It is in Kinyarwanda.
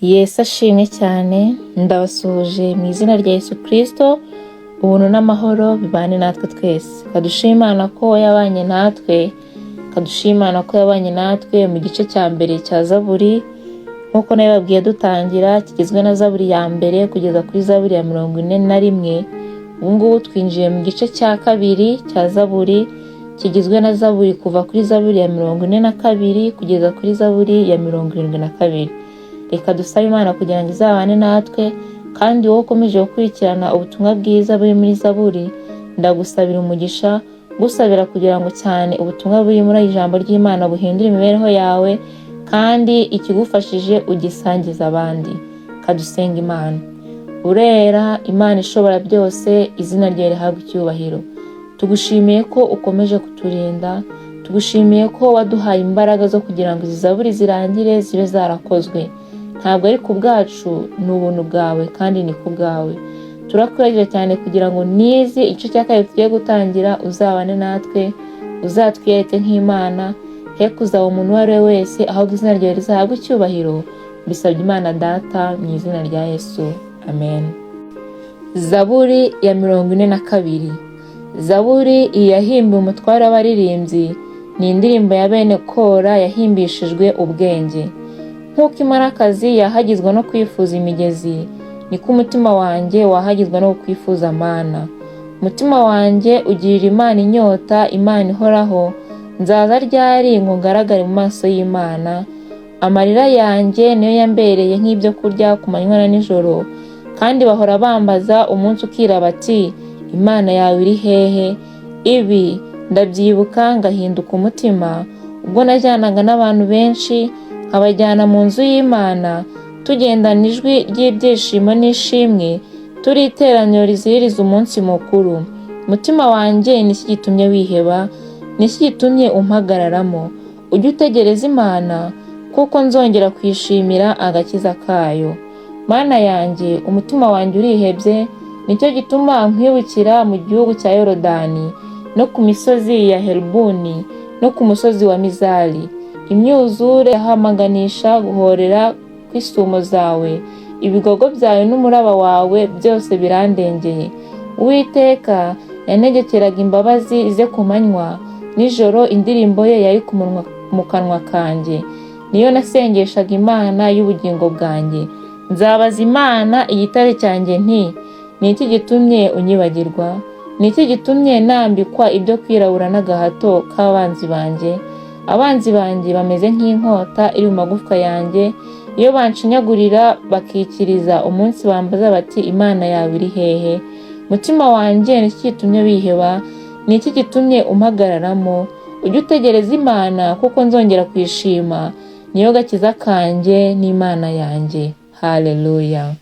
Yesu ashimwe cyane. Ndabasuhuje mu izina rya Yesu Kristo. Ubuntu n'amahoro bibane natwe twese. Kadushima Imana ko yabanye natwe, kadushima Imana ko yabanye natwe mu gice cya mbere cya Zaburi. Nk'uko nabibabwiye dutangira, kigizwe na Zaburi ya mbere kugeza kuri Zaburi ya 41. Ubu ngubu twinjiye mu gice cya kabiri cya Zaburi, kigizwe na Zaburi kuva kuri Zaburi ya 42 kugeza kuri Zaburi ya 72. Reka dusabe Imana kugira ngo izabane natwe. Kandi wowe ukomeje gukurikirana ubutumwa bwiza buri muri Zaburi, ndagusabira umugisha, gusabira kugira ngo cyane ubutumwa buri muri ijambo ry'Imana buhindure imibereho yawe, kandi ikigufashije ugisangiza abandi. Kadusenga Imana. Urera, Imana ishobora byose, izina ryawe rihabwa icyubahiro. Tugushimiye ko ukomeje kuturinda, tugushimiye ko waduhaye imbaraga zo kugira ngo izi zaburi zirangire zibe zarakozwe. Ntabwo ari ku bwacu, ni ubuntu bwawe kandi ni ku bwawe. Turakwiragira cyane kugira ngo nizi igice cya kabiri tugiye gutangira uzabane natwe, uzatwiyereke nk'Imana. He kuzaba umuntu uwo ari we wese, ahubwo izina ryawe rizahabwe icyubahiro. Mbisabye Imana Data mu izina rya Yesu, amen. Zaburi ya 42. Zaburi iyi yahimbiwe umutware w'abaririmbyi, ni indirimbo ya bene Kora yahimbishijwe ubwenge. Nk'uko imparakazi yahagizwa no kwifuza imigezi, niko umutima wanjye wahagizwa no kwifuza Mana. Umutima wanjye ugirira Imana inyota, Imana ihoraho. Nzaza ryari ngo ngaragare mu maso y'Imana? Amarira yanjye niyo yambereye nk'ibyo kurya ku manywa na nijoro, kandi bahora bambaza umunsi ukira bati: "Imana yawe iri hehe?" Ibi ndabyibuka ngahinduka umutima, ubwo najyanaga n'abantu benshi, nkabajyana mu nzu y'Imana, tugendana ijwi ry'ibyishimo n'ishimwe, turi iteraniro riziririza umunsi mukuru. Mutima wanjye, ni iki gitumye wiheba? Ni iki gitumye umpagararamo? Ujye utegereza Imana, kuko nzongera kwishimira agakiza kayo. Mana yanjye, umutima wanjye urihebye, nicyo gituma nkwibukira mu gihugu cya Yorodani, no ku misozi ya Herubuni, no ku musozi wa Mizari. Imyuzure yahamaganisha guhorera kw'isumo zawe, ibigogo byawe n'umuraba wawe byose birandengeye. Uwiteka yantegekeraga imbabazi ze ku manywa, nijoro indirimbo ye yari ku munwa mu kanwa kanjye. Niyo nasengeshaga Imana y'ubugingo bwanjye. Nzabaza Imana, igitare cyanjye, nti: "Ni iki gitumye unyibagirwa? Ni iki gitumye nambikwa ibyo kwirabura n'agahato k'abanzi banjye?" Abanzi banjye bameze nk'inkota iri mu magufwa yanjye, iyo banshinyagurira bakikiriza umunsi bambaza bati: "Imana yawe iri hehe?" Mutima wanjye, ni iki gitumye wiheba? Ni iki gitumye umpagararamo? Ujye utegereza Imana, kuko nzongera kwishima, niyo gakiza kanjye n'Imana yanjye. Haleluya.